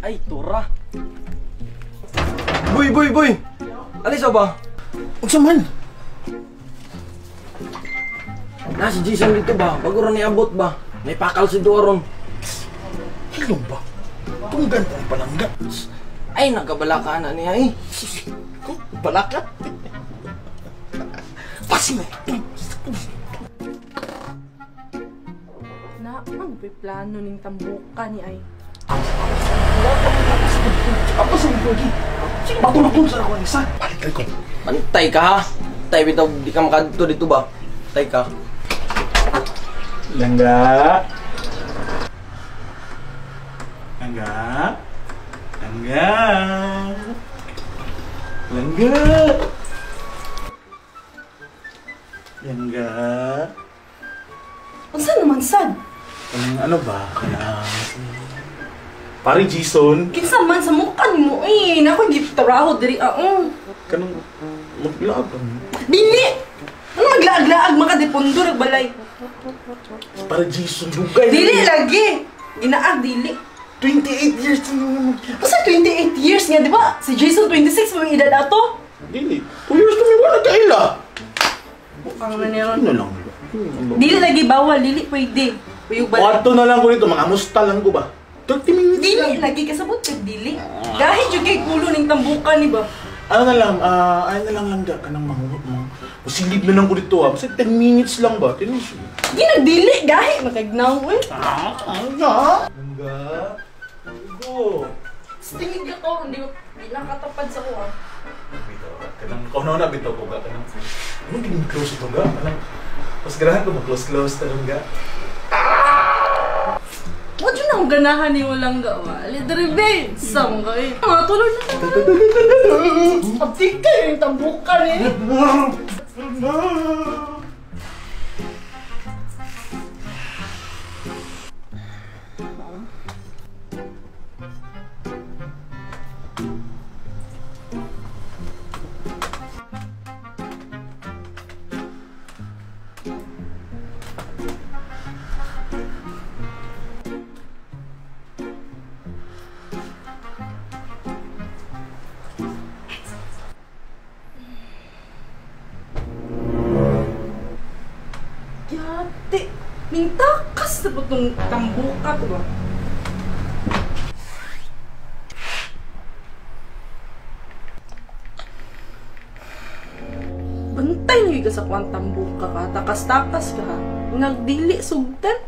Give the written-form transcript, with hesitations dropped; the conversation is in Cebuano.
Ay, tura. Boy, boy, boy. Alisa ba? Unsa man? Na si Jason dito ba? Bago ra niabot ba? May pakal si Doron. Hilom ba? Tunggan ang palangga. Ay, nagkabala na niya eh. Balaka? Pasin na! Na, ano ba'y plano ning tambuka ni ay? Apa sa mga lagi? Sige, matulog sa ako isa. Balik ko. Bantay ka ha? Tay, bitaw, di ka makadto dito ba? Tay ka. Langga. Langga. Langga. Langga. Langga. Unsa naman sad? Ano ba? Pare Jason. Kinsa man sa mukha nimo eh. Nako gitrabaho diri aon. Kanang maglaag. Dili. Ano maglaag-laag makadepondo rag balay. Pare Jason dugay. Dili lagi. Ginaag dili. 28 years na naman. Basta 28 years nga, di ba? Si Jason 26 mo yung edad ato. Dili. 2 years kami wala kaila. Bukang na niron. Ano lang. Dili lagi bawal, dili pwede. Uyog balay. Kwarto na lang ko nito, mga musta lang ko ba? 30 minutes dili lang. Lagi kasabot kag dili. Dahil jud kay kulo ning tambukan ni ba? Ano na lang, ano na lang langga kanang mga musilid na lang ko dito ah. Basta 10 minutes lang ba? 10 minutes. Di nagdili gahi makagnaw eh. Ah, langga. Go. Tingin ka ko di nakatapad sa kuha. Bitaw, kanang kuno na bitaw ko ga kanang. Ano gini close ito ga? Kanang mas ganahan ko mag-close-close tanong ga. Wa jud na akong ganahan ni walang gawa. Lidribe, sam ka eh. Mga tulog na. Abtik kayo yung tambukan eh. Yate, ningtakas na po itong tambuka ko ba? Bantay niyo ka sa kuwang tambuka ka, takas-takas ka ha. Nagdili sugtan.